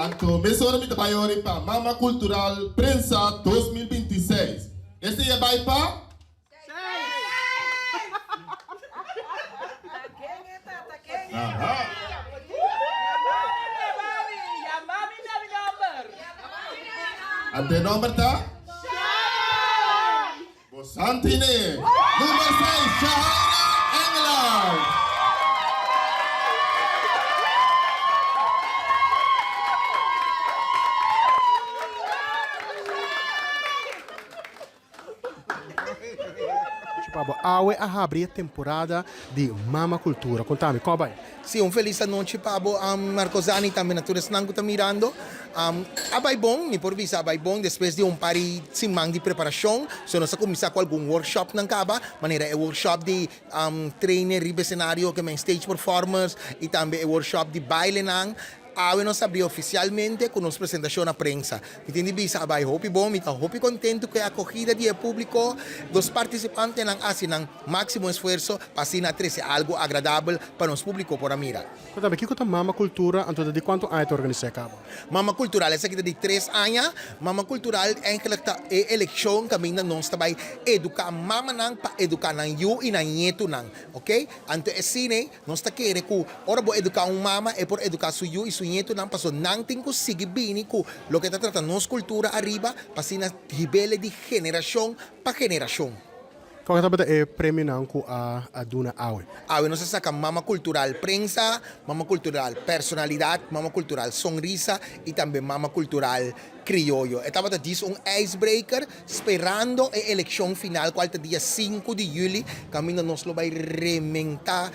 Anto mesora mi ta bai ori pa Mama Cultural Prensa 2026. Esei a bai pa. Anto e nomber ta? Bosantine! Number seis, Shahaira Engeland! Pabo awe a habri e temporada di Mama Cultura. Contami, con a bay? Si, un felis anochi pa bo, Marcozani, tambe na tur esnan cu ta mirando. A bay bon, mi por bisa a bay bon despues di un par di siman di preparacion. So nos a cuminsa cu algun workshopnan caba, manera e workshop di trainer riba escenario, ke men stage performers, y tambe e workshop di bailenan. Awe nos a bria oficialmente cu nos presentacion na prensa. Mi tin di bisa a bay hopi bon, mi ta hopi contento cu e acogida di e publico. Nos participantenan a haci nan maximo esfuerso pa asina trece algo agradabel pa nos publico por a mira. Contame, kico ta Mama Cultura anto ta di cuanto aña ta organisa e cabo? Mama Cultural, esaki ta di tres aña. Mama Cultural eigenlijk ta e eleccion caminda nos ta bay educa mamanan pa educa nan yu y nan nietunan, ok. Anto esine Nos ta kere ku ora bo eduká un mama, e por eduká su yu i su ñetunan pasobra nan tin ku sigui bini ku loke ta trata nos kultura ariba pa asina hib'el di generashon pa generashon. Kua tabata e premionan ku a duna awe? Awe nos a saka Mama Kultural Prensa, Mama Kultural Personalidat, Mama Kultural Sonrisa i tambe Mama Kultural Krioyo. E tabata djis un ijsbreker sperando e elekshon final kual ta dia sinku di yüli kaminda nos lo bai rementá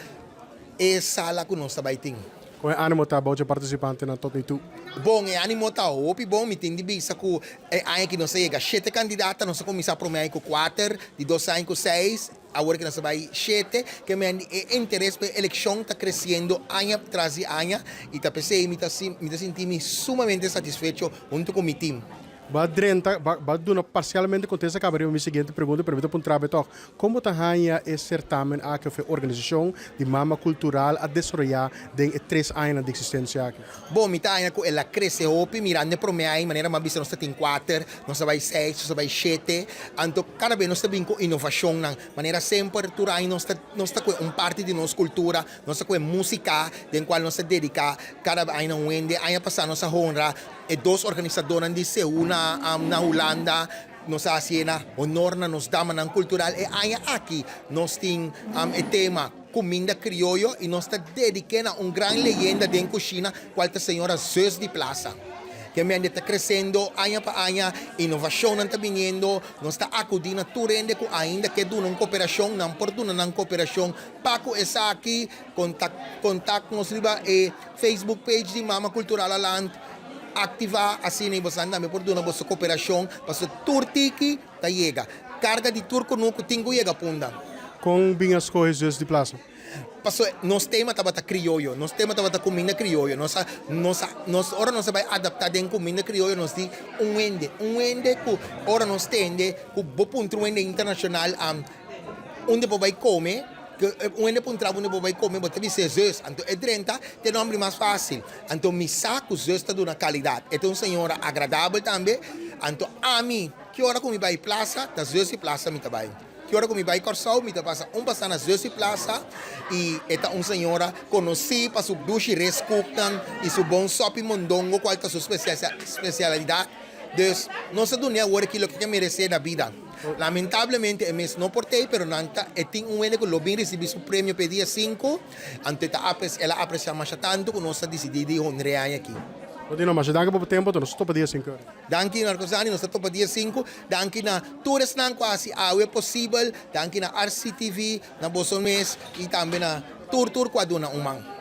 e sala ku nos ta bai tin. Kon e ánimo ta bou dje partisipantenan tot nu toe? Bon, e ánimo ta hopi bon. Mi tin di bisa ku e aña aki nos a yega shete kandidata. Nos a kuminsá promé aña ku kuater, di dos aña ku seis. Awor ke nos ta bai shete, ke men di e interes pa e elekshon ta kresiendo aña tras di aña i ta p'esei mi ta mi ta sinti mi sumamente satisfecho huntu ku mi tim. Bo a drenta, bo a duna parsialmente kontesta kaba riba mi siguiente pregunta, pero mi ta puntra bo tòg, kon bo ta haña e sertamen aki òf e organisashon di Mama Kultural a desaroyá den e tres añanan di eksistensia aki? Bon, mi ta haña ku el a krese hopi mirando e promé aña, manera mi a bisa nos ta tin kuater, nos a bai seis, nos a bai shete, anto kada bes nos ta bin ku inovashonnan. Manera semper tur aña nos ta nos ta kue un parti di nos kultura, nos ta kue músika den kual nos ta dediká kada aña na un hende. Aña pasá nos a honra e dos organisadónan di Seú na na Hulanda, nos a hasié na honor na nos damanan kultural. E aña aki nos tin e tema Kuminda Krioyo i nos ta dedik'é na un gran leyenda den kushina kual ta señora Zus di Plaza. Ke mende ta kresendo aña pa aña, inovashonnan ta biniendo, nos ta akudí na tur hende ku ainda ke duna un koperashon, nan por duna nan koperashon pa ku esaki. Kontak kontak nos riba e Facebook page di Mama Kultural Aland aktivá, asina i boso tambe por duna boso koperashon pasobra tur tiki ta yega. Karga di tur kunuku tin ku yega Punda. Kon bin a skohe Zus di Plaza? Pasobra nos tema tabata krioyo, nos tema tabata kuminda krioyo. Nos a, nos a, nos ora nos a bai adaptá den kuminda krioyo nos di un hende, un hende ku ora nos tende ku bo puntra un hende internashonal unda bo bai kome, ku un hende puntra bo unda bo bai kome bo ta bis'é Zus. Anto e drenta ta e nòmber mas fásil. Anto mi sa ku Zus ta duna kalidat. E ta un señora agradabel tambe. Anto ami. Ki ora ku mi bai plasa, ta Zusi Plaza mi ta bai. Ki ora ku mi bai Kòrsou, mi ta pasa un pasá na Zusi Plaza i e ta un señora konosí pa su dushi reskuknan i su bon sòpi mondongo kual ta su spesialidat. Dus, nos a dun'é awor aki loke ke meresé na bida. Lamentablemente e mes no por t'ei, pero nan ta e tin un hende ku lo bin risibí su premio p'e dia sinku. Anto e ta apres el a apresiá masha tantu ku nos a disidí di honr'é aña aki. Continua masha danki pa bo tempu, nos ta topa dia sinku. Danki Marcosani, nos ta topa dia sinku. Danki na tur esnan ku a hasi awe posibel. Danki na RCTV, na boso mes i tambe na tur tur ku a duna un man.